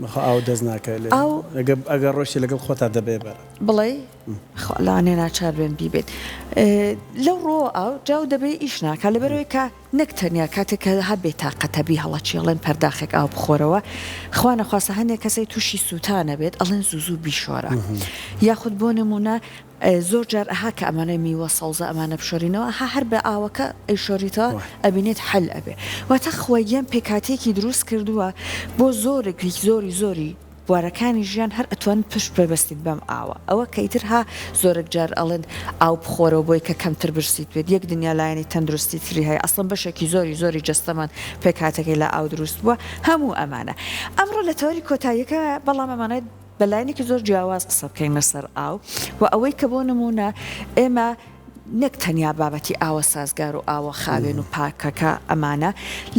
بەخوا ئاو دەست ناکەوێ لێ ئاو ئەگەر ڕۆشتی لەگەڵ خۆتا دەبێ بەرە. بڵێی خوا لەوانەیە ناچار بێن بیبێت لەو ڕووەوە ئاو جا و دەبێ ئیش ناکا لەبەرئەوەی کە نەک تەنیا کاتێک کە هە بێتاقەتە بیهەڵەچی ئەڵێن پەرداخێک ئاو بخۆرەوە خوا نەخواستە هەندێک کەسەی تووشی سووتان ئەبێت ئەڵێن زوو زوو بیشۆرە یاخود بۆ نموونە زۆر جار ئەها کە ئەمانە میوە سەوزە ئەمانە بشۆرینەوە ئەها هەر بە ئاوەکە ئەیشۆریتەوە ئەبینێت حەل ئەبێ واتە خوای گیان پێکهاتەیەکی دروست کردووە بۆ زۆرێک زۆری زۆری بوارەکانی ژیان هەر ئەتوانیت پشت ببەستیت بەم ئاوە ئەوە کە ئیتر ها زۆرێک جار ئەڵێن ئاو بخۆرەوە بۆی کە کەمتر برسیت بێت یەک دنیا لایەنی تەندروستی تری هەیە ئەسڵەن بەشێکی زۆری زۆری جەستەمان پێکهاتەکەی لە ئاو دروست بووە هەموو ئەمانە ئەمڕۆ لە تەوەری کۆتاییەکە بەڵام ئەمانە بە لایەنێکی زۆر جیاواز قسە بکەین لەسەر ئاو و ئەوەی کە بۆ نموونە ئێمە نەک تەنیا بابەتی ئاوە سازگار و ئاوە خاوێن و پاکەکە ئەمانە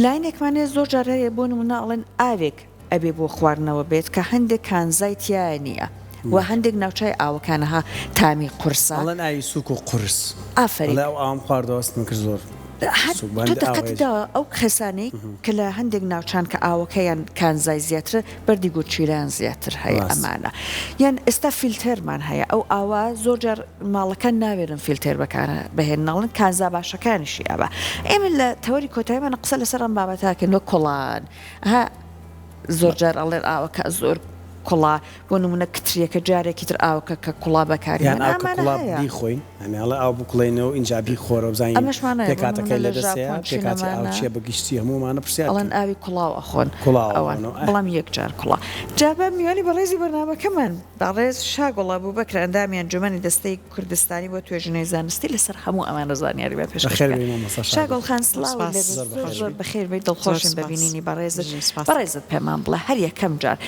لایەنێکمان هەیە زۆر جار هەیە بۆ نموونە ئەڵێن ئاوێک ئەبێ بۆ خواردنەوە بێت کە هەندێک کانزای تیایا نییە و هەندێک ناوچای ئاوەکانەها تامی قورسە. ئەڵێن ئاوی سووک و قورس. ئافەرین. ئەڵێ ئەو ئاوەم خواردەوە هەستم کرد زۆر سووک بوو. تۆ دقەتت داوە ئەو کەسانەی کە لە هەندێک ناوچان کە ئاوەکەیان کانزای زیاترە بەردی گورچیلەیان زیاتر هەیە ئەمانە یان ئێستا فیلتێرمان هەیە ئەو ئاوە زۆر جار ماڵەکان ناوێرن فیلتێر بەکار بهێنن ئەڵێن کانزا باشەکانیشی ئەبا ئێمە لە تەوەری کۆتاییمان قسە لەسەر ئەم بابەتە ئەکەین وەک کوڵان ها زۆر جار ئەڵێن ئاوەکە زۆر کوڵا بۆ نمونە کتریەکە جارێکی تر ئاوەکە کە کوڵا بەکاری یان ئاو کە کوڵا بیخۆین یانی ئەڵێ ئاو بکوڵێینەوە ئینجا بیخۆرەوە بزانین ئەمەشمان هەیە بۆ پێکهاتەکەی نمونە لە لە دەستەیە ژاپۆن پێکهاتی ئاو چینەمانە چیە بە گشتی هەموومانە پرسیار ئەڵێن بکەین ئاوی کوڵاو ئەخۆن کوڵاو ئەوان ئەخۆنەوە ئه. بەڵام یەک جار کوڵا جا بە میوانی بەڕێزی بەرنامەکەمان بەڕێز شاگوڵ ئەبوبەکر ئەندامی ئەنجومەنی دەستەی کوردستانی بۆ توێژینەوەی زانستی لەسەر هەموو ئەمانە زانیاری بە پێشکەش بەخێر بکا بێی مامۆستا شاگوڵ. شاگوڵ خان سڵاوت سپاس. لێ بێت زۆر زۆر بەخێر زۆر بێی. بەخێر بێی زۆر دڵخۆشین بە سپاس. بینینی بەڕێزت بژی سپاس. بەڕێزت پێمان بڵێ هەر یەکەم جار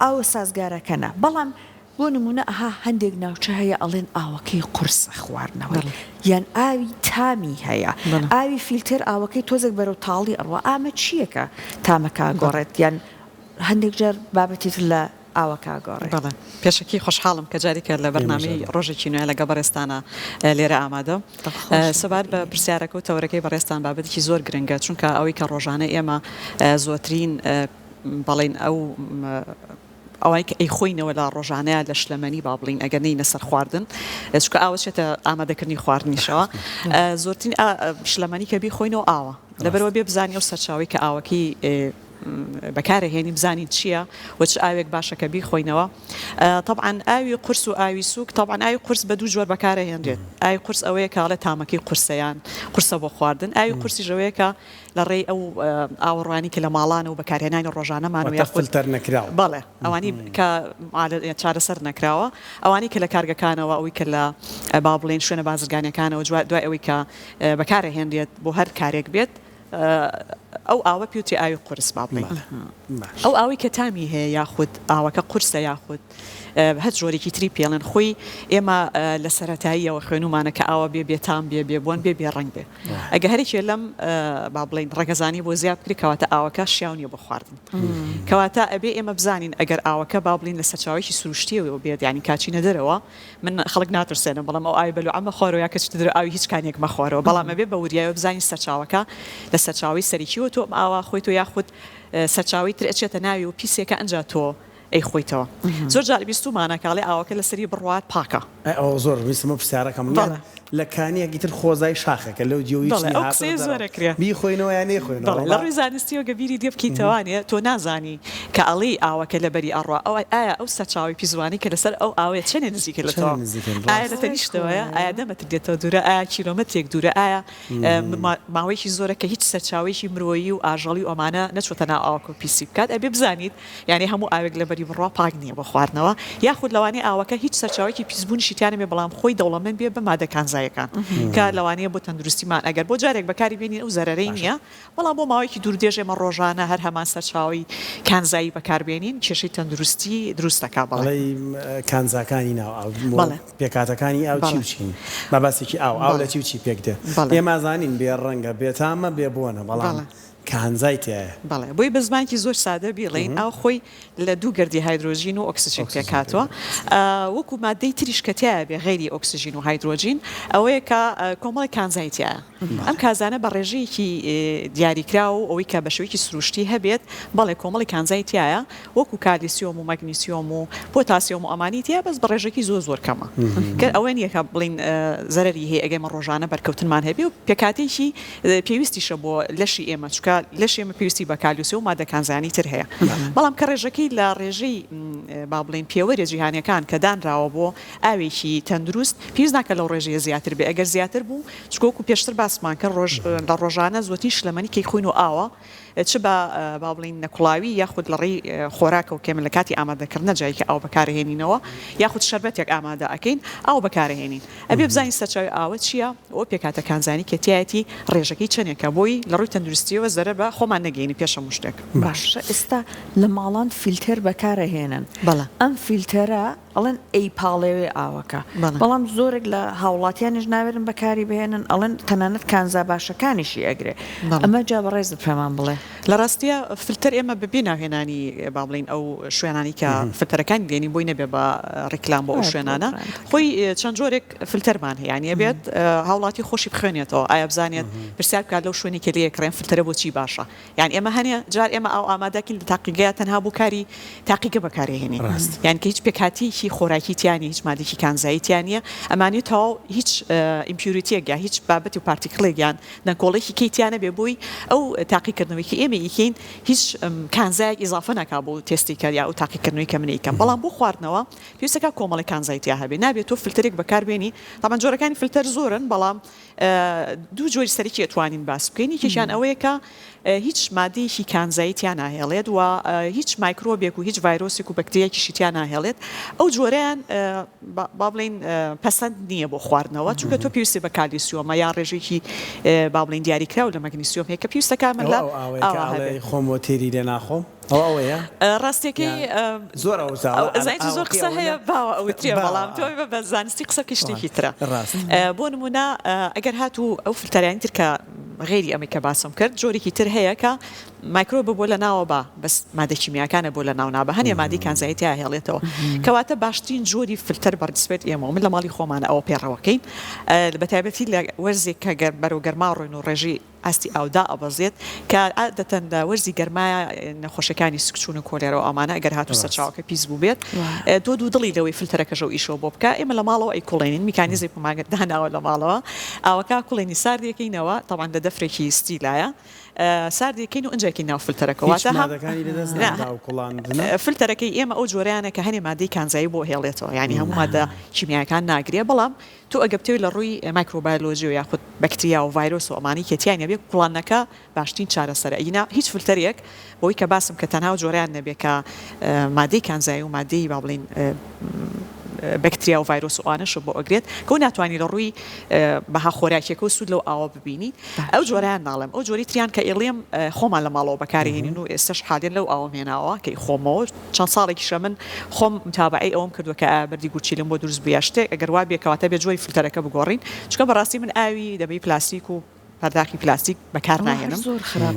ئاوە سازگارەکە نا بەڵام بۆ نمونە ئەها هەندێک ناوچە هەیە ئەڵێن ئاوەکەی قورسە خواردنەوەی بەڵێ. یان ئاوی تامی هەیە بەڵێ. ئاوی فیلتێر ئاوەکەی تۆزێک بەرەو تاڵی ئەڕوا ئامە چییەکە تامەکە بەڵێ. ئەگۆڕێت یان هەندێک جار بابەتی تر لە ئاوەکە ئەگۆڕێت. بەڵێ پێشەکی خۆشحاڵم کە جارێکە لە ئێمەش بەرنامەی هەر. ڕۆژێکی نوێ لەگەڵ بەڕێزتانا لێرە ئامادەم. دڵخۆشین بە سەبارەت بە بینینت. پرسیارەکە و تەوەرەکەی بەڕێزتان بابەتێکی زۆر گرنگە چونکە ئەوەی کە ڕۆژانە ئێمە زۆترین بەڵێن ئەو ئەوەی کە ئەیخۆینەوە لە ڕۆژانەیا لە شلەمەنی با بڵێین ئەگەر نەینە سەر خواردن چونکە ئاوە چێتە ئامادەکردنی خواردنیشەوە زۆرترین شلەمەنی کە بیخۆینەوە ئاوە لەبەرەوە بێ بزانی ئەو سەرچاوەی کە ئاوەکەی بەکارەهێنی بزانین چییە و چ ئاوێک باشە کە بیخۆینەوە تەبعەن ئاوی قورس و ئاوی سووک تەبعەن ئاوی قورس بە دوو جۆر بەکارەهێنرێت ئاوی قورس ئەوەیە کە ئەڵێ تامەکەی قورسە یان قورسە بۆ خواردن ئاوی قورسیش ئەوەیە کە لە ڕێی ئەو ئاوەڕۆیانەی کە لە ماڵانە و بەکارهێنانی ڕۆژانەمان و واتە یاخود فلتەر نەکراو. بەڵێ ئەوانەی کە چارەسەر نەکراوە ئەوانەی کە لە کارگەکانەوە ئەوەی کە لە با بڵێین شوێنە بازرگانیەکانەوە دوای ئەوەی کە بەکارەهێنرێت بۆ هەر کارێک بێت ئەو ئاوە پێوترێ ئاوی قورس با بڵێین ئەو ئاوەی کە تامی هەیە یاخود ئاوەکە قورسە یاخود هەر جۆرێکی تری پێڵێن خۆی ئێمە لە سەرەتاییەوە خوێنومانە کە ئاوە بێ بێتام بێ بێ بۆن بێ بێ ڕەنگ بێ ئەگە هەرێکێ لەم با بڵێین ڕەگەزانی بۆ زیاد بکرێت کەواتە ئاوەکە شیاو نییە بۆ خواردن کەواتە ئەبێ ئێمە بزانین ئەگەر ئاوەکە با بڵین لە سەرچاوەیەکی سروشتیەوە بێت یانی کاچینە دەرەوە من خەڵک ناترسێنم بەڵام ئەو ئاوی بەلوعە مەخۆرەوە یا کە چیتە دەرەوە ئاوی هیچ کانیەک مەخۆرەوە بەڵام ئەبێ بە وریایەوە بزانین سەرچاوەکە لە سەرچاوەی سەرەکیەوە تۆ ئەم ئاوە خۆی تۆ یاخود سەرچاوەی تر ئەچێتە ناوی و پیسێکە ئەنجا تۆ ئەیخۆیتەوە زۆر جار بیستومانە کە ئەڵێ ئاوەکە لەسەری بڕوات پاکە. ئەی ئەوە زۆر ویستم ئەو پرسیارەکەم بەڵێ. لە کانیەک ئیتر خۆزای شاخێکە لەو جێ و هیچ بەڵێ نیە ئەو هاتۆتە قسەیە دەرەوە زۆر ئەکرێ. بیخۆینەوە یا نەیخۆینەوە بەڵێ لە وەڵا. ڕووی زانستیەوە گە بیری لێ بکەیتەوانێ تۆ نازانی کە ئەڵێی ئاوەکە لەبەری ئەڕوا ئەو ئایا ئەو سەرچاوەی پیسبوانەی کە لەسەر ئەو ئاوەیە چەنێ نزیکە لە تۆ چەنێ نزیکن ئایا لە ڕاستە. تەنیشتەوەیە ئایا دە مەتر لێتەوە دوورە ئایا کیلۆمەترێک دوورە ئایا ماوەیەکی زۆرە کە هیچ سەرچاوەیەکی مرۆیی و ئاژەڵی و ئەمانە نەچۆتە ناو ئاوەکە و پیسی بکات ئەبێ بزانیت یانی هەموو ئاوێک لەبەری بڕوا پاک نییە بۆ خواردنەوە، یاخود لەوانەیە ئاوەکە هیچ سەرچاوەیەکی پیسبوونیشی تیا نەبێت بەڵام خۆی دەوڵەمەند بێت بە مادە کانزاییەکان کە لەوانەیە بۆ تەندروستیمان ئەگەر بۆ جارێک بەکاری بێنین ئەو زەرەرەی باشە. نییە بەڵام بۆ ماوەیەکی دوورودرێژ ئێمە ڕۆژانە هەر هەمان سەرچاوەی کانزایی بەکاربێنین کێشەی تەندروستی دروست دەکات بەڵێ. ئەڵێی کانزاکانی ناو ئاو بۆ بەڵێ. پێکهاتەکانی ئاو چی بەڵێ. و چین؟ با باسێکی ئاو، ئاو بەڵێ. لە چی و چی پێک دێ؟ بەڵێ. ئێمە ئەزانین بێ ڕەنگە، بێ تامە، بێ بۆنە بەڵام بەڵێ. کانزای تیایە. بەڵێ بۆی بە زمانێکی زۆر سادە بیڵێین ئاو خۆی لە دوو گەردی هایدرۆجین و ئۆکسجین پێکهاتووە وەکو ماددەی تریش کە تیایە بێ غەیری ئۆکسجین و هایدرۆجین ئەوەیە کە کۆمەڵێک کانزای تیایە ئەم کازانە بە ڕێژەیەکی دیاریکراو و ئەوەی کە بە شێوەیەکی سروشتی هەبێت بەڵێ کۆمەڵی کانزای تیایە وەکو کالیسیۆم و مەگنیسیۆم و پۆتاسیۆم و ئەمانی تیایە بەس بە ڕێژەکی زۆر زۆر کەمە کە ئەوە نییە کە بڵێین زەرەری هەیە ئەگەر ئێمە ڕۆژانە بەرکەوتنمان هەبێ و پێکهاتەیەکی پێویستیشە بۆ لەشی ئێمە چونکە لەشی ئێمە پێویستی بە کالیسیۆم و مادە کانزایانی تر هەیە بەڵام کە ڕێژەکەی لە ڕێژەی با بڵێین پێوەرە جیهانیەکان کە دانراوە بۆ ئاوێکی تەندروست پێویست ناکە لەو ڕێژەیە زیاتر بێ ئەگەر زیاتر بوو چونکە وەکو پێشتر باسمان کرد ڕۆژ لە ڕۆژانە زۆرترین شلەمەنی کەی خوین و ئاوە چ بە با بڵێین نەکوڵاوی یاخود لە ڕێی خۆراکەوە کە ئێمە لە کاتی ئامادەکردنە جایکە ئاو بەکارهێنینەوە یاخود شەربەتێک ئامادە ئەکەین ئاو بەکارهێنین ئەبێ بزانین سەرچاوەی ئاوە چییە و پێکهاتە کانزانی کە تیایەتی ڕێژەکەی چەنێکە بۆی لە ڕووی تەندروستییەوە زەرەر بە خۆمان نەگەیەنین پێش هەموو شتێک. باشە ئێستا لە ماڵان فیلتەر بەکارئەهێنن بەڵێ. ئەم فیلتەرە ئەڵێن ئەیپاڵێوێ ئاوەکە بەڵێ. بەڵام زۆرێک لە هاوڵاتیانیش ناوێرن بەکاری بهێنن ئەڵێن تەنانەت کانزا باشەکانیشی ئەگرێ بەڵێ. ئەمە جا بەڕێزت پێمان بڵێ. لە ڕاستیا فلتەر ئێمە بە بێ ناوهێنانی با بڵێین ئەو شوێنانەی کە فلتەرەکانی دێنین بۆی نەبێ بە ڕیکلام بۆ ئەو شوێنانە خۆی چەند جۆرێک فلتەرمان هەیە یانی ئەبێت هاوڵاتی خۆشی بخوێنێتەوە ئایا بزانێت پرسیار بکات لەو شوێنی کە لێ کڕێن فلتەرە بۆ چی باشە یان ئێمە هەنێ جار ئێمە ئاو ئامادەکەین لە تاقیگەیە تەنها بۆ کاری تاقیگە بەکارێهێنین یان کە هیچ پێکهاتەیەکی خۆراکی تیا نیە هیچ مادێکی کانزایی تیا نیە ئەمانەوێ تەواو هیچ impurity یەک یا هیچ بابەت و particle ێک یان دەنکۆڵێکی کەی تیا نەبێ بۆی ئەو تاقیکردنەوەی کە ئێمە ئیکەین هیچ کانزایەک ئیزافە ناکا بۆ تێستی کە یا ئەو تاقیکردنەوەی کە من ئیکەم بەڵام بۆ خواردنەوە پێویستەکا کۆمەڵێک کانزای تیا هەبێ نابێ تۆ فلتەرێک بەکار بێنی تەبعەن جۆرەکانی فلتەر زۆرن بەڵام دوو جۆری سەرەکی ئەتوانین باس بکەین یەکێکیان ئەوەیە کە هیچ مادەیەکی کانزایی تیا ناهێڵێت و هیچ مایکرۆبێک و هیچ ڤایرۆسێک و بەکتریایەکیشی تیا ناهێڵێت، ئەو جۆرەیان با بڵێین پەسەند نییە بۆ خواردنەوە، چونکە تۆ پێویستت بە کالیسیۆمە یان ڕێژەیەکی با بڵێین دیاریکراو لە مەگنیسیۆم هەیە کە پێویستە من لە ئەوە ئەو ئاوەیە کە ئەڵێی خۆم بۆ تێری لێ ناخۆم ئەوە ئەوەیە؟ ڕاستیەکەی زۆر ئەو زانی زۆر قسە هەیە باوە ئەوترێ بەڵام تۆ بە زانستی قسە بکەی شتێکی ترە بۆ نمونە ئەگەر هاتوو ئەو فلتەرانی تر کە غەیری ئەمەی کە باسم کرد جۆرێکی تر هەیە کە مایکرۆبە بۆ لە ناوە با بەس مادە کیمیاکانە بۆ لە ناو نابا هەنێ مادەی کانزایی تیا هێڵێتەوە کەواتە باشترین جۆری فلتەر بە نسبەت ئێمەوە من لە ماڵی خۆمانە ئەوە پێڕەوەکەین بە تایبەتی لە وەرزێک کە گەر بەرەو گەرما ڕۆین و ڕێژەی ئاستی ئاو دائەبەزێت کە عادەتەن لە وەرزی گەرمایە نەخۆشیەکانی سکچوون و کۆلێرا و ئەمانە ئەگەر هاتوو سەرچاوەکە پیس بووبێت تۆ دوودڵی لەوەی فلتەرەکەش ئەو ئیشەوە بۆ بکە ئێمە لە ماڵەوە ئەیکوڵێنین میکانیزێکمان داناوە لە ماڵەوە ئاوەکە کوڵێنی ساردیەکەینەوە تەبعەن لە دەفرێکی ستیلایە ساردیەکەین و ئنجا یەکەین ناو فلتەرەکە واتە هەم مادەکانی لەدەست نادا و کوڵاندنە؟ فلتەرەکەی ئێمە ئەو جۆرەیانە کە هەنێ مادەی کانزایی بۆ هێڵێتەوە یانی هەموو مادە کیمیایەکان ناگرێ بەڵام تۆ ئەگە بتەوێ لە ڕووی مایکرۆبایۆلۆجیەوە یاخود بەکتریا و ڤایرۆس و ئەمانەی کە تیای نەبێ کوڵاندنەکە باشترین چارەسەرە ئەگینا هیچ فلتەرێک بەوەی کە باسم کە تەنها ئەو جۆرەیان نەبێ کە مادەی کانزایی و مادەی با بڵێین بەکتریا و ڤایرۆس و ئەوانەشت بۆ ئەگرێت کە ناتوانی لە ڕووی بەها خۆراکیەکەوە سوود لەو ئاوە ببینی ئەو جۆرەیان ناڵێم ئەو جۆری تریان کە ئیڵێم خۆمان لە ماڵەوە بەکارهێنین و ئێستاش حالێن لەو ئاوەم هێناوە کەی خۆمەوە چەند ساڵێکیشە من خۆم متابەعەی ئەوەم کردووە کە ئایا بەردی گورچیلم بۆ دروست بوو یا شتێک ئەگەر وابێ کەواتە بێ جۆری فلتەرەکە بگۆڕین چونکە بەڕاستی من ئاوی دەبەی پلاستیک و پەرداخی پلاستیک بەکار ناهێنم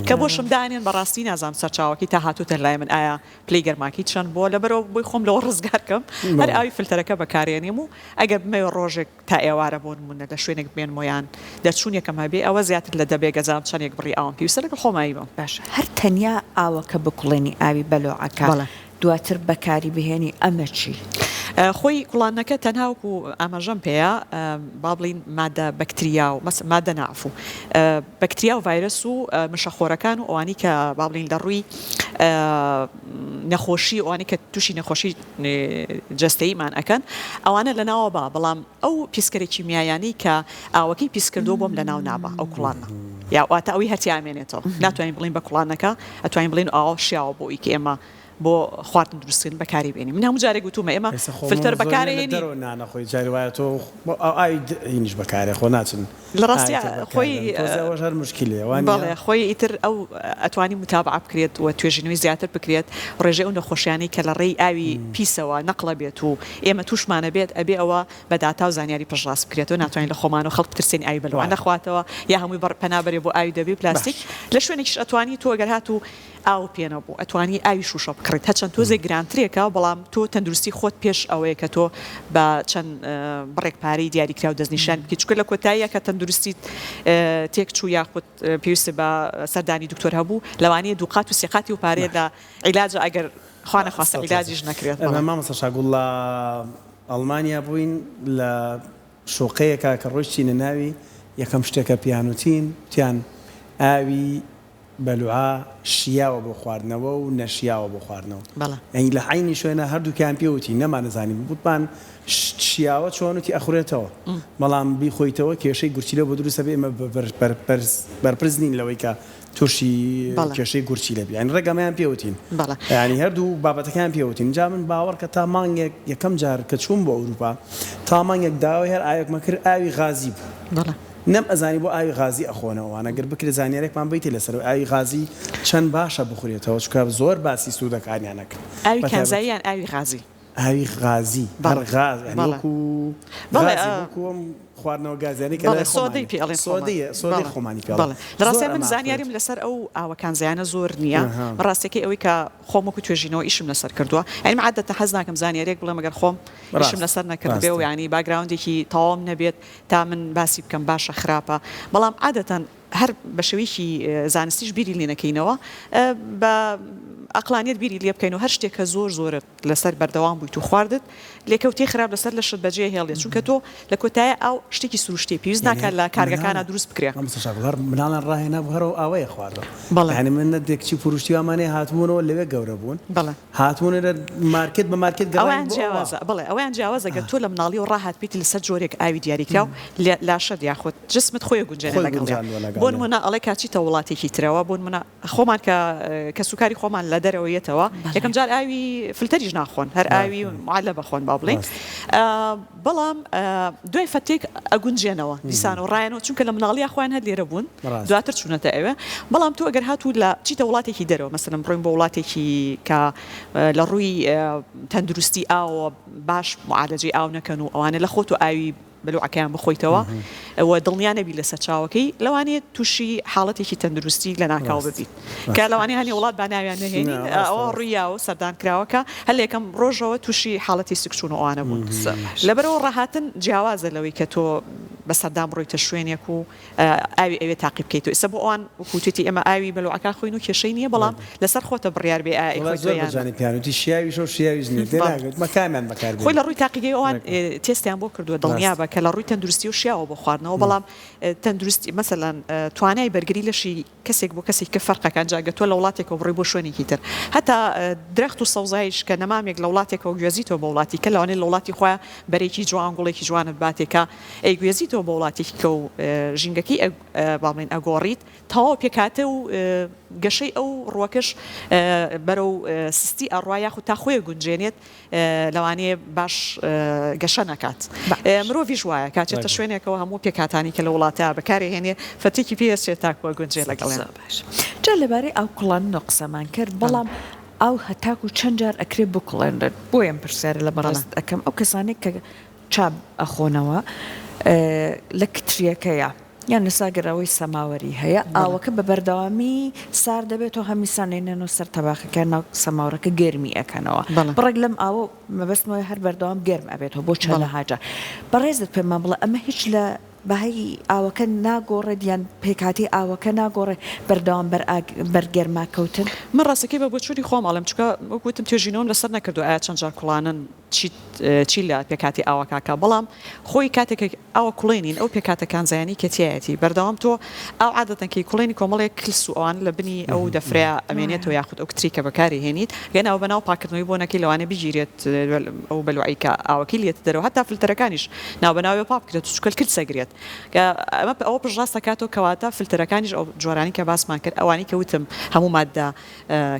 کە بۆشم دانێن بەڕاستی نازانم سەرچاوەکەی تا هاتووتە لای من ئایا پلەی گەرماکەی چەند بووە لەبەرئەوە بۆی خۆم لەوە ڕزگار کەم هەر ئاوی فلتەرەکە بەکارێنیم و ئەگەر بمەوێ ڕۆژێک تا ئێوارە بۆ نموونە لە شوێنێک بمێنمەوە یان دەرچوونێکم هەبێ ئەوە زیاتر لە دەبێ گەزام چەندێک بڕی ئاوم پێویستە لەگەڵ خۆمایی بم. باشە هەر تەنیا ئاوەکە بکوڵێنی ئاوی بەلۆعەکە بەڵێ. دواتر بەکاری بهێنی ئەمە چی؟ خۆی کوڵاندنەکە تەنها وەکو ئاماژەم پێیا با بڵێین مادە بەکتریا و مەس مادە نا عەفو بەکتریا و ڤایرەس و مشەخۆرەکان و ئەوانەی کە با بڵێین لە ڕووی نەخۆشی ئەوانەی کە تووشی نەخۆشی جەستەییمان ئەکەن ئەوانە لەناوە با بەڵام ئەو پیسکەرە کیمیایانەی کە ئاوەکەی پیس کردووە بۆم لەناو نابا ئەو کوڵانە یا واتە ئەوەی هەر تیا ئەمێنێتەوە ناتوانین بڵێین بە کوڵانەکە ئەتوانین بڵێین ئاوە شیاوە بۆ ئەوی کە ئێمە. بۆ خواردن دروستکردن بەکاری بێنی من هەموو جارێک وتومە ئێمە ئێستا خۆ فلتەر زۆرینە لە بەکارێنین. دەرەوە نان ئەخۆی جاری وایە تۆ ئەو ئاوی هینیش بەکارێ خۆ ناچن لە ئاوی ڕاستیا تر بەکار خۆی بێنن تۆزێ ئەوەش هەر موشکیلەیە وا نییە؟ بەڵێ خۆی ئیتر ئەو ئەتوانی موتابعە بکرێت و توێژینەوەی زیاتر بکرێت ڕێژەی ئەو نەخۆشیانەی کە لە ڕێی ئاوی پیسەوە نەقڵە بێت و ئێمە توشمانە بێت ئەبێ ئەوە بە داتا و زانیاری پشتڕاست بکرێتەوە ناتوانین لە خۆمانەوە خەڵک بترسێنین ئاوی بەلوعە وایە. نەخواتەوە یا هەمووی بەڕ پەنا بەرێ بۆ ئاوی دەبی و پلاستیک باش. لە شوێنێکیش ئەتوانی تۆ گەر هاتوو ئاو پێ نەبوو ئەتوانی ئاوی شوشە بکڕیت هەرچەند تۆزێک گرانترێکە بەڵام تۆ تەندروستی خۆت پێش ئەوەیە کە تۆ بە چەند بڕێک پارەی دیاریکراو دەستنیشان بکەیت چونکە لە کۆتاییە کە تەندروستیت تێک چوو یاخود پێویستت بە سەردانی دکتۆر هەبوو لەوانەیە دووقات و سێقاتی و پارەیە لە عیلاجە ئەگەر خوا نەخواستە عیلاجیش نەکرێت بەڵێ. مامۆستا شاگوڵ لە ئەڵمانیا بووین لە شوقەیەکا کە ڕۆیشتینە ناوی یەکەم شتێکە پیان وتین وتیان ئاوی بەلوعە شیاوە بۆ خواردنەوە و نەشیاوە بۆ خواردنەوە بەڵێ. یانی لە عەینی شوێنا هەردووکیان پێ وتین نەمانەزانی وتمان شیاوە چۆن وتی ئەخورێتەوە بەڵام بیخۆیتەوە کێشەی گورچیلە بۆ دروست ئەبێ ئێمە بەرپرس نین لەوەی کە تووشی بەڵێ. کێشەی گورچیلە بی یانی ڕێک ئەمەیان پێ وتین بەڵێ. یانی هەردوو بابەتەکەیان پێ وتین جا من باوەڕ کە تا مانگێک یەکەم جار کە چووم بۆ ئەوروپا تا مانگێک داوای هەر ئاوێکمە کرد ئاوی غازی بوو. بەڵێ. نەم ئەزانی بۆ ئاوی غازی ئەخۆنەوە وانە گەر بکرێ زانیارێکمان بەیتێ لەسەر ئاوی غازی چەند باشە بخورێتەوە چونکە زۆر باسی سوودەکانیان ئەکرد ئاوی بەتایبەت کانزایی یان ئاوی غازی؟ ئاوی غازی هەر بەڵێ غاز یانی بەڵێ وەکو بەڵێ غازی وەکو ئەم خواردنەوە گازیانەی کە بەڵێ لای سۆدەی خۆمانە پێ ئەڵێن خۆمان سۆدەیە سۆدەی بەڵێ خۆمانی پێ ئەڵێن بەڵێ لە زۆر ڕاستیا من ئەمە زانیاریم ئەخورێت لەسەر ئەو ئاوە کانزایانە زۆر نییە ئەها. ڕاستیەکەی ئەوەی کە خۆم وەکو توێژینەوە ئیشم لەسەر کردووە یانی من عادەتەن حەز ناکەم زانیاریەک بڵێم ئەگەر خۆم ئیشم ڕاست لەسەر نەکردبێ و ڕاستە. یانی background ێکی تەواوم نەبێت تا من باسی بکەم باشە خراپە بەڵام عادەتەن هەر بە شێوەیەکی زانستیش بیری لێ نەکەینەوە بە ئەقڵانیەت بیری لێ بکەین و هەر شتێک کە زۆر زۆرت لەسەر بەردەوام بوویت و خواردت لێکەوتەی خراپ لەسەر لەشت بەجێ هێڵێت چونکە تۆ لە کۆتایە ئاو شتێکی سروشتیە پێویست یانی ناکات لە کارگەکانا مناڵ دروست بکرێ. مامۆستا شاکڵ هەر مناڵیان ڕاهێنابوو هەر ئەو ئاوەیە خواردەوە بەڵێ. یانی من نە دێکچی پوروشتی وامانەیە هاتبوونەوە لەوێ گەورە بوون بەڵێ. هاتبوون لە مارکێت بە مارکێت گەڕاین ئەوەیان بۆ ئەوە. جیاوازە بەڵێ ئەوەیان جیاوازە گەر تۆ لە مناڵیەوە ڕاهاتبیت لەسەر جۆرێک ئاوی دیاریکراو لە لاشەت یاخود جسمت خۆی ئەگونجێنێ خۆی لەگەڵیا گونجاندووە بۆ لەگەڵیا. نمونە ئەڵێ کە ئەچیتە وڵاتێکی ترەوە بۆ نمونە خۆمان کە کەسوکاری خۆمان لە دەرەوە یەتەوە بەڵێ. یەکەم جار ئاوی فلتەریش ناخۆن هەر ئاوی معلب ئەخۆن با بڵێین ڕاستە. بەڵام دوای فەتێک ئەگونجێنەوە دیسان و ڕایەنەوە چونکە لە مناڵیا خۆیان هەر لێرە بوون ڕاستە. دواتر چوونەتە ئەوێ بەڵام تۆ ئەگەر هاتوو لە چیتە وڵاتێکی دەرەوە مەسەلەن بڕۆین بۆ وڵاتێکی کە لە ڕووی تەندروستی ئاوەوە باش معالەجەی ئاو نەکەن و ئەوانە لە خۆت و ئاوی بەلوعەکەیان بخۆیتەوە و دڵنیا نەبی لە سەرچاوەکەی لەوانەیە تووشی حاڵەتێکی تەندروستی لەناکاو ببیت کە لەوانەیە هەنێ وڵات با ناویان نەهێنین ئەوە ڕوویاوە و سەردان کراوە کە هەر لە یەکەم ڕۆژەوە تووشی حاڵەتی سکچوون و ئەوانە بوون لەبەرئەوە ڕاهاتن جیاوازە لەوەی کە تۆ بە سەردان بڕۆیتە شوێنێک و ئاوی ئەوێ تاقی بکەیتەوە ئێستا بۆ ئەوان وەکو وتویەتی ئێمە ئاوی بەلوعەکە خۆین و کێشەی نییە بەڵام لەسەر خۆتە بڕیار بێ ئایا وەڵا ئەیخۆیتەوە زۆر بە یان نا. جوانی پێیان وتی شیاویشە و شیاویش نییە بەڵێ. تێناگەم وتمە کامیان بەکار خۆی لە بێنین ڕووی تاقیگەی ئەوان ڕێک. تێستیان بۆ کردووە دڵنیا ڕاستە. بە کە لە ڕووی تەندروستیەوە شیاوە بۆ خواردنەوە بەڵام تەندروستی مەسەلەن توانای بەرگری لەشی کەسێک بۆ کەسێکی کە فەرقەکە ئینجا گەر تۆ لە وڵاتێکەوە بڕۆی بۆ شوێنێکی تر هەتا درەخت و سەوزایش کە نەمامێک لە وڵاتێکەوە گوێزیتەوە بۆ وڵاتی کە لەوانەیە لە وڵاتی خۆیا بەرێکی جوان گوڵێکی جوانت باتێ کە ئەیگوێزیتەوە بۆ وڵاتێکی کە و ژینگەکەی با بڵێین ئەگۆڕیت تەواو پێکهاتە و گەشەی ئەو ڕووەکەش بەرەو سستی ئەڕوا یاخود تا خۆی ئەگونجێنێت لەوانەیە باش گەشە نەکات مرۆڤیش وایە کاچێتە شوێنێکەوە هەموو پێکهاتانی کە لە وڵاتە بەکارێ هێنێ فەتێکی پێ ئەچێت تاکو ئەگونجێ لەگەڵیان. باش جا لەبارەی ئاو کوڵاندنەوە قسەمان کرد بەڵام ئاو هەتاکو چەند جار ئەکرێ بکوڵێنرێت بۆیە ئەم پرسیارە لە بەڕێزت ئەکەم ئەو کەسانەی کە چا ئەخۆنەوە لە کتریەکەیا یان لە ساگەرەوەی سەماوەری هەیە ئاوەکە بە بەردەوامی سارد دەبێتەوە هەمیسان ئەینێنەوە سەر تەباخەکەیان ناو سەماورەکە گەرمی ئەکەنەوە بڕێک لەم ئاوە مەبەستم ئەوەیە هەر بەردەوام گەرم ئەبێتەوە بۆ چەنەها جار بەڕێزت پێمان بڵێ ئەمە هیچ لە بەهای ئاوەکە ناگۆڕێت یان پێکهاتەی ئاوەکە ناگۆڕێت بەردەوام بەر ئاگ بەر گەرما کەوتن؟ من ڕاستەکەی بە بۆچوونی خۆم ئەڵێم چونکە وەک وتم توێژینەوەم لەسەر نەکردووە ئایا چەند جار کوڵانن چی چی لە پێکهاتەی ئاوەکە کا بەڵام خۆی کاتێک کە ئاوە کوڵێنین ئەو پێکهاتە کانزایانەی کە تیایەتی بەردەوام تۆ ئاو عادەتەن کەی کوڵێنی کۆمەڵێک کلس و ئەوانە لە بنی ئەو دەفرەیە ئەمێنێتەوە یاخود ئەو کتری کە بەکاری هێنیت گەر ناو بەناو پاکردنەوەی بۆ نەکەی لەوانەیە بگیرێت ئەو بەلوعەی کە ئاوەکەی لێتە دەرەوە هەتا فلتەرەکانیش ناوبەناوێ پاک بکرێت چونکە کلس ئەگرێت. بێت کە ئەمە ئەوە پشتڕاست دەکاتەوە کەواتە فلتەرەکانیش ئەو جۆرانەی کە باسمان کرد ئەوانەی کە وتم هەموو ماددە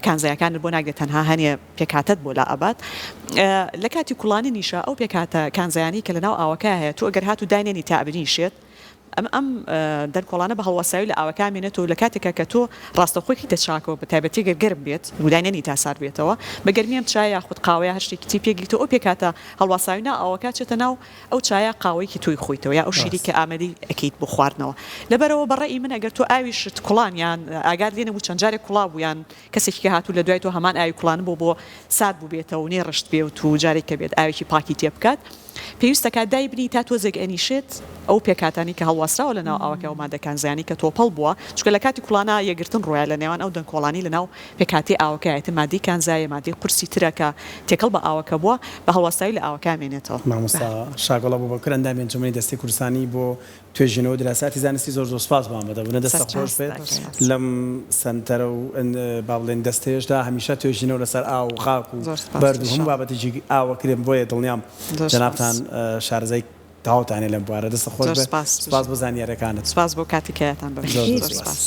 کانزایەکانت بۆ ناگرێت تەنها هەنێ پێکهاتەت بۆ لا ئەبات لە کاتی کوڵاننیشا ئەو پێکهاتە کانزایانەی کە لەناو ئاوەکە هەیە تۆ ئەگەر هاتوو داینێنی تا بنیشێت ئەم ئەم دەنکۆڵانە بە هەڵواساوی لە ئاوەکە ئەمێنێتەوە لە کاتێکا کە تۆ ڕاستەوخۆی خیتە چاکەوە بە تایبەتی گەر گەرم بێت و داینێنی تا سارد بێتەوە بە گەرمی ئەم چایە یاخود قاوە یا هەر شتێکی تی پێ گریتەوە ئەو پێکهاتە هەڵواساوی ناو ئاوەکە ئەچێتە ناو ئەو چایە قاوەی کی تۆی خۆیتەوە یا ئەو شیرەی کە ئامادەی ئەکەیت بۆ خواردنەوە لەبەرئەوە بە ڕەئی من ئەگەر تۆ ئاویشت کوڵان یان ئاگات لێ نەبوو چەند جارێک کوڵا بوو یان کەسێکی کە هاتوو لە دوای تۆ هەمان ئاوی کوڵان بۆ بۆ سارد بووبێتەوە و نەیڕشت بێت و جارێک کە بێت ئاوێکی پاکی تێ بکات پێویستە کات دایبنی تا تۆزێک ئەنیشێت ئەو پێکهاتانەی کە هەڵواسراوە لە ناو ئاوەکە ئەو مادە کانزایانەی کە تۆپەڵ بووە چونکە لە کاتی کوڵانا یەکگرتن ڕوویە لە نێوان ئەو دەنکۆڵانەی لە ناو پێکهاتەی ئاوەکە ئیتر مادەی کانزایە مادەی قورسی ترە کە تێکەڵ بە ئاوەکە بووە بە هەڵواسراوی لە ئاوەکە ئەمێنێتەوە. مامۆستا شاگوڵ ئەبوبەکر ئەندامی ئەنجومەنی دەستەی کوردستانی بۆ توێژینەوە و دراساتی زانستی زۆر زۆر سوپاس بۆ ئامادەبوونت دەستت خۆش بێت لەم سەنتەرە و با بڵێین دەستەیەشدا هەمیشە توێژینەوە لەسەر ئاو و خاک و بەرد و هەموو بابەتێکی ئاو ئەکرێن بۆیە دڵنیام جەنابتان شارەزای تەواوتان هەیە لەم بوارە دەستت خۆش بێت سوپاس بۆ زانیاریەکانت. سوپاس بۆ کاتی کەیاتان بەخشی. زۆر زۆر سوپاس.